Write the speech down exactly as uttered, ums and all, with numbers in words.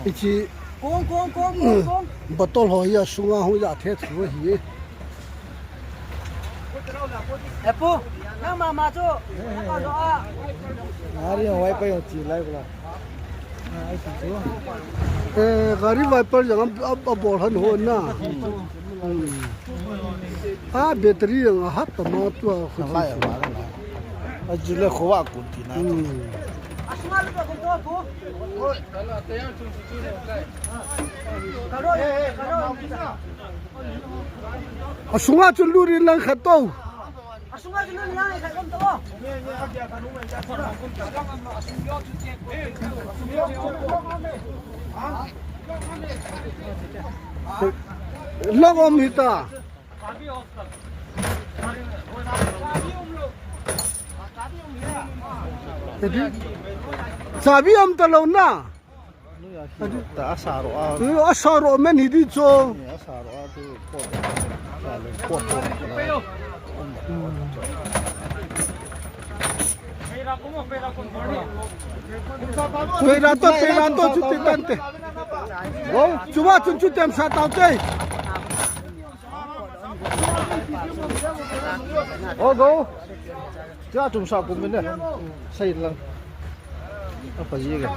Ichi kong, kong, kong, kong, kong. Bottle ho hi asunga hung ja the thu hi. Epu, nang mama chu, nang ka lo a. Gari ho wiper jong chi lai bula. Eh, gari wiper jong a, a, abol han ho na. Hmm. A battery jong ahat tama tua khu. Lai ma na. A jule khowa kun ti na. Hmm. Asunga chun lut in lang khat to. Asunga chun lut in lang khat to. Log om hita. Chabi om talou na. Ta asa ro a. Eh, asa ro men hi di cho. Ni asa ro a tu ko. Sa le ko ko. Pera to, pera to, chuti tante. Go, chuba chun chutem sa tau te. O go. Tia tum sa kum ne. Sai lang. Apa ji ga.